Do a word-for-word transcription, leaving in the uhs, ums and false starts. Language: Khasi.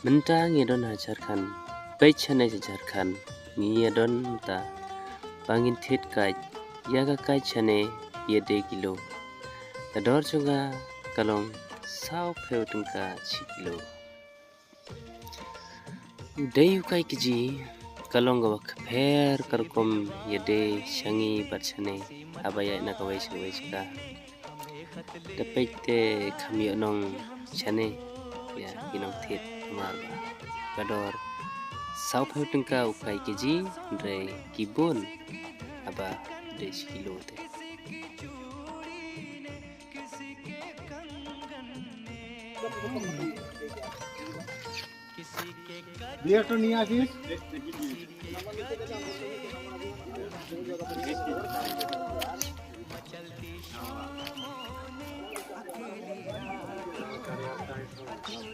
Mynta ngi don ha Jharkhand, peit shane sha Jharkhand, ngi ïa don mynta ba ngin thied kait ïa ka kait shane ïa dei kilo. Ka dor jong ka ka long saw phew tyngka shi kilo. U dei u kait kiji ka long kaba kpher ka rukom ïa dei sha ngi bad shane haba ïaid na kawei sha kawei jaka. Da peit te kham ïoh nong shane ïa ki nongthied namar ba ka dor saw phew tyngka u kait kiji, hynrei ki bun haba dei shi kilo te. Biar tu ni asis.